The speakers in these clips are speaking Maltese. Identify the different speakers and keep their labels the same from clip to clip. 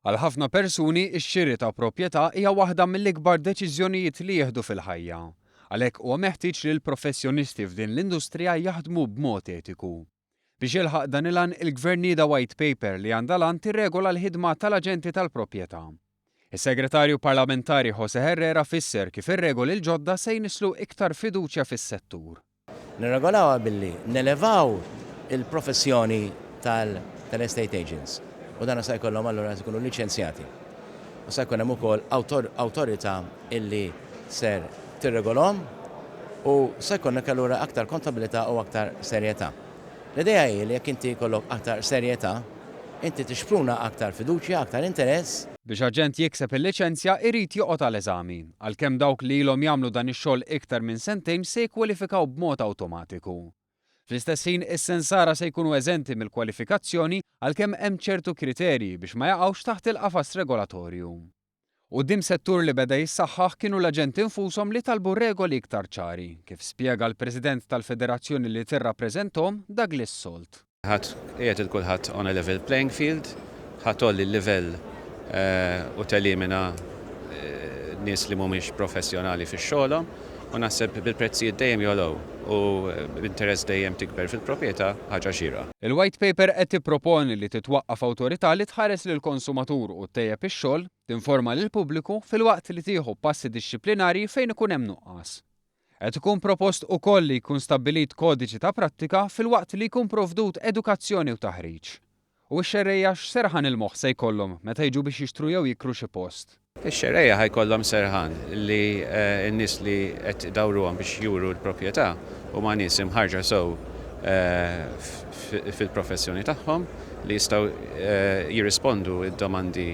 Speaker 1: Għal ħafna persuni, ix-xiri ta' proprjetà hija waħda mill-ikbar deċiżjonijiet li jieħdu fil-ħajja. Għalhekk huwa meħtieġ li l-professjonisti f'din l-industrija jaħdmu b'mod etiku. Biex jilħaq dan il-għan, il-Gvern nieda White Paper li għandha l-għan tirregola l-ħidma tal-aġenti tal-proprjetà. Is-Segretarju Parlamentari José Herrera fisser kif ir-regoli l-ġodda se jnisslu iktar fiduċja fis-settur.
Speaker 2: Nirregolawha billi nelevaw il-professjoni tal-estate agents u dan sa jkollhom allura se jkunu liċenzjati. U sa jkun hemm ukoll awtorità illi ser tirregolhom u sa jkollok allura aktar kontabilità u aktar serjetà. L-idea hi li jekk inti jkollok aktar serjetà, inti tixpruna aktar fiduċja, aktar interess.
Speaker 1: Biex aġent jikseb il-liċenzja irid joqgħod għal eżami, għalkemm dawk li ilhom jagħmlu dan ix-xogħol iktar minn sentejn se jikkwalifikaw b'mod awtomatiku. Fl-istess ħin, is-sensara se jkunu eżenti mill-kwalifikazzjoni għalkemm hemm ċertu kriterji biex ma jaqgħux taħt il-qafas regolatorju. Quddiem settur li beda jissaħħaħ kienu l-aġenti nfushom li talbu regoli iktar ċari, kif spjega l-President tal-Federazzjoni li tirrappreżenthom, Douglas Salt.
Speaker 3: Ħa tqiegħed 'il kulħadd on a level playing field, ħa tgħolli l-livell u telimina nies li mhumiex professjonali fi xogħolhom u naħseb bil-prezzijiet dejjem jogħlew u b'interess dejjem tikber fil-proprjetà ħaġa xierqa.
Speaker 1: Il-White Paper qed tipproponi li titwaqqaf awtorità li tħares lill-konsumatur u ttejjeb ix-xogħol, tinforma lill-pubbliku filwaqt li tieħu passi dixxiplinarji fejn ikun hemm nuqqas. Qed ikun propost ukoll li jkun stabbilit kodiċi ta' prattika filwaqt li jkun provdut edukazzjoni u taħriġ. U x-xerrejja x'serħan il-moħħ se jkollhom meta jiġu biex jixtru jew jikru xi post?
Speaker 3: Ix-xerrejja ħa jkollhom serħan li n-nies li qed idawruhom biex juru l-proprjetà huma nies imħarrġa sew fil-professjoni tagħhom li jistgħu jirrispondu d-domandi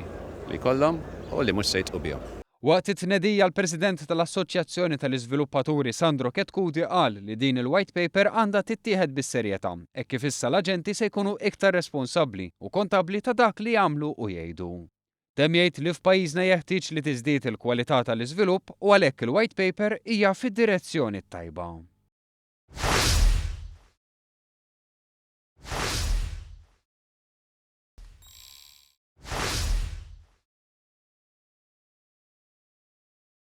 Speaker 3: li jkollhom u li mhux se jidħqu bihom.
Speaker 1: Waqt it-tnedija l-President tal-Assoċjazzjoni tal-Iżviluppaturi Sandro Chetcuti qal li din il-White Paper għandha tittieħed bis-serjetà hekk kif issa l-aġenti se jkunu iktar responsabbli u kontabbli ta' dak li jagħmlu u jgħidu. Temm jgħid li f'pajjiżna jeħtieġ li tiżdied il-kwalità tal-iżvilupp u għalhekk il-White Paper hija fid-direzzjoni t-tajba.